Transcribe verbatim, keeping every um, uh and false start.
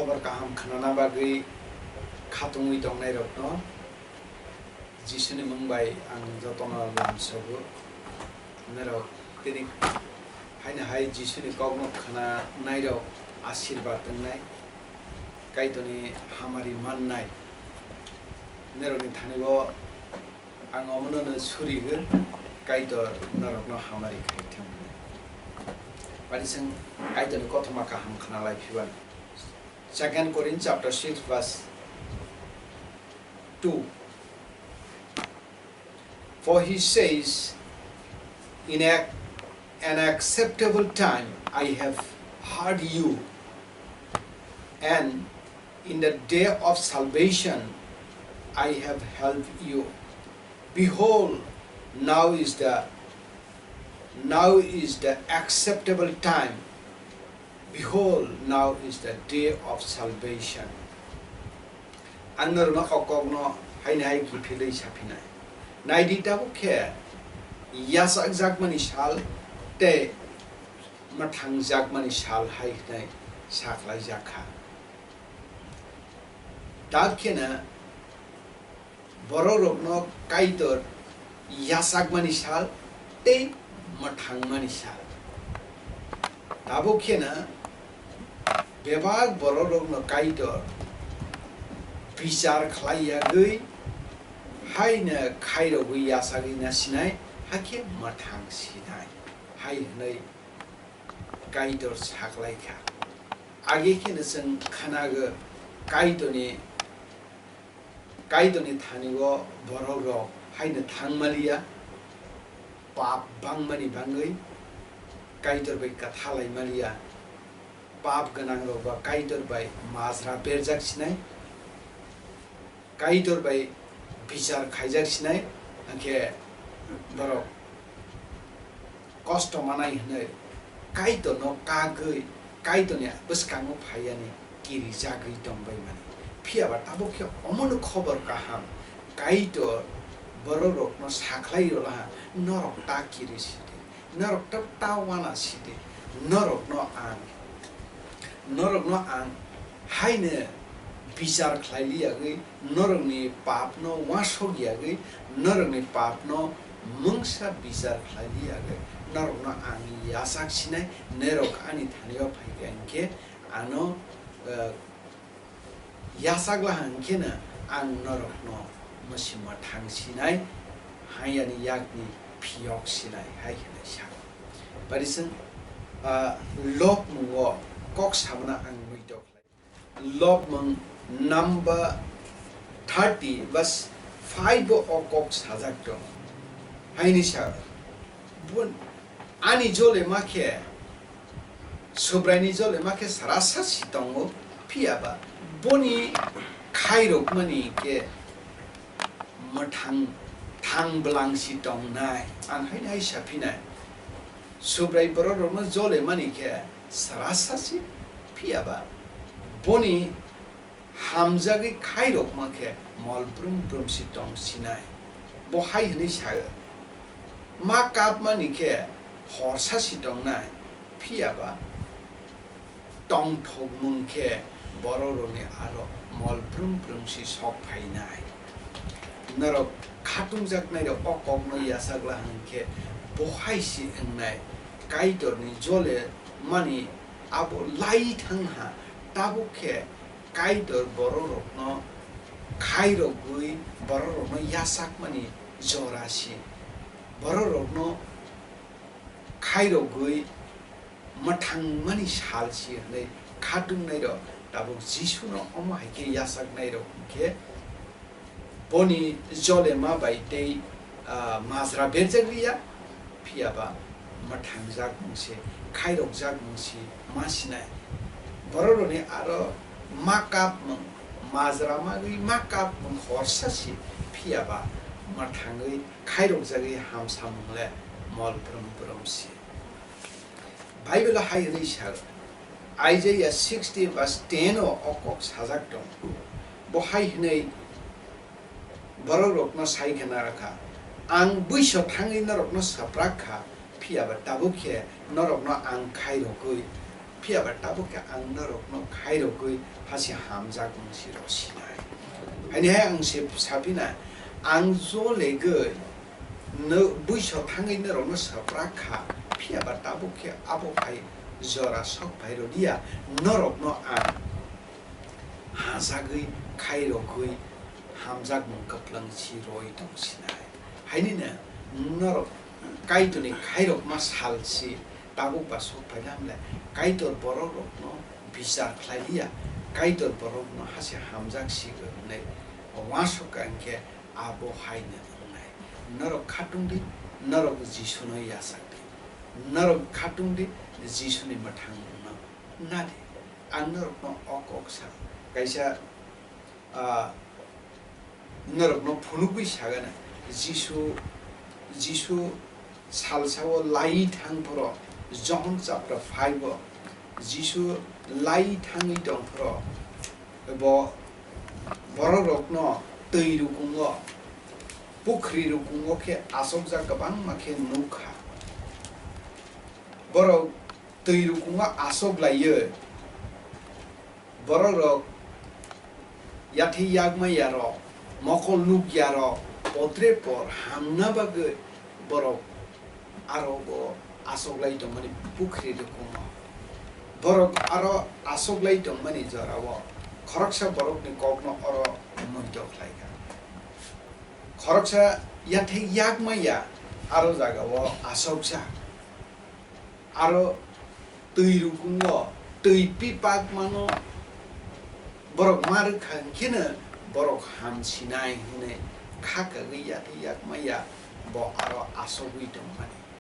Khobor kaham khnana bagwi khatungwi tongnairokno Jisuni mung bai ang jotono lamsogo. Norok tini haino hai Jisuni kokno khnanairok asirbat wngnai, Kaitorni hamari mannai. Norokni thani-o ang omono no surigo, Kaitor norokno hamari khai thung. Bari chwng Kaitorni kothoma kaham khna lai phibani. Second Corinth chapter six verse two. For he says, "In a, an acceptable time I have heard you, and in the day of salvation I have helped you. Behold, now is the, now is the acceptable time. Behold, now is the day of salvation." Ang norokno o kokno haino hai kiphilwi saphinai. Naidi, tabuk khe yachakjakmani sal tei mwthangjakmani sal hai hwnwi saklaijak kha. Dak kheno borokrokno Kaitor yachakmani sal tei mwthangmani sal. Tabuk kheno bebak borokrokno Kaitor bichar khlai yagwi haino khairogwi yachagwi na sinai, hakhe mwthang sinai hai hwnwi Kaitor saklai kha. Age kheno chwng khnago, Kaitorni, Kaitorni thani-o borokrok haino thang maliya, pap bangmani bangwi Kaitor bai kwthalai maliya, pap gwnangrok ba Kaitor bai majra berjak sinai. Kaitor bai bichar khaijak sinai, hwnkhe borok kosto manai hwnwi Kaitorno kagwi Kaitorni bwskango phaiyani kirijagwi tongbaimani. Phiya ba tabuk khe omono khobor kaham, Kaitor borokrokno sakhlai rwlaha, norok ta kiri sidi. Norok ta, ta wana sidi, norokno ang, norokno ang haino bichar khlai liyagwi, norokni papno uansuk yagwi, norokni papno mungsa bichar khlai liyagwi, norokno ang yachak sinai, norok ani thani-o phai kha hinkhe ano, eh, yachak laha hwnkheno ang norokno mwswi mwthang sinai, hamyani yakni phiyok sinai hai hwnwi sa. Bari chwng, ah, lobmungo kok samano ang muitok khlai. Lobmung number thirty verse five o kok sajak tongo. Haini sa, bun, ani jole ma khe, Subraini jole ma khe sarasa si tongo, phiya ba boni khairokmani khe mwthang thang bwlang si tongnai. Ang haino hai sa phinai, Subrai borokrokno jole mani khe sarasa si, phiya ba boni hamjagwi khairokma khe mol brum brum si tong sinai. Bo hai hwnwi sa-o, ma kapmani khe horsa si tongnai, phiya ba tongthokmung khe borokrokni aro mol brum brum si sok phainai. Norok khatungjaknairok o kokno yachak la hwn khe bo hai si wngnai, Kaitorni jole mani abo lai thang ha, tabuk khe Kaitor borokrokno khairogwi borokrokno yachakmani jora si. Borokrokno khairogwi mwthangmani sal si hwnwi khatungnairok tabuk Jisuno omo hai khe yachaknairok hwn khe boni jole ma bai tei, ah, majra berjak liya, phiya ba mwthangjak mung se, khairokjak mung se ma sinai. Borokrokni aro ma kapmung, majra magwi ma kapmung horsa se, phiya ba mwthangwi khairokjagwi hamsamung le mol brum brum se. Bible hai hwnwi sa, Isaiah sixty verse ten o o kok sajak tong. Bo hai hwnwi borokrokno sai khe narwkha, "Ang buiso thangwi norokno swprak kha, phiya ba tabuk khe norokno ang khairogwi Phiya ba tabuk khe ang norokno khairogwi hasi hamjakmung si rw sinai. Haini hai ang se saphinai, ang jo legwi no-, buiso thangwi norokno swprak kha, phiya ba tabuk khe abo hai jora sok phai rw liya, norokno ang hachagwi khairogwi hamjakmung kwplwng si rwi tong sinai. Hainino norok Kaitorni khairokma sal si tabuk ba sok phaina hamle, Kaitor borokrokno bichar khlai liya, Kaitor borokrokno hase hamjak si rwnai. Uansuk ka hwnkhe abo haino wngnai. Norok khatung di, norok Jisuno yachak di. Norok khatung di, Jisuni mwthangno na di. Ang norokno o kok sa, kaisa, ah, norokno phunugwi sagana, Jisu, Jisu salsao lai thang phoro, John chapter five o, Jisu lai thangwi tong phoro, bo borokrokno twi rukungo, pukhri rukungo khe achokjak kwbangma khe nukha. Borok twi rukungo achok laiwi, borokrok yathai yakma yarok, mokol nuk yarok, potre por hamna bagwi borok aro bo achoklai tongmani pukhri rukungo. Borok aro achoklai tongmani jorao khoroksa borokni kokno oro muitok khlaikha. Khoroksa yathai yakma ya aro jagao achokjak. Aro twi rukungo, twi pipakmano borok ma rwkha, hwnkheno borok hamsinai hwnwi kha kagwi yathai yakma ya bo aro achogwi tongmani.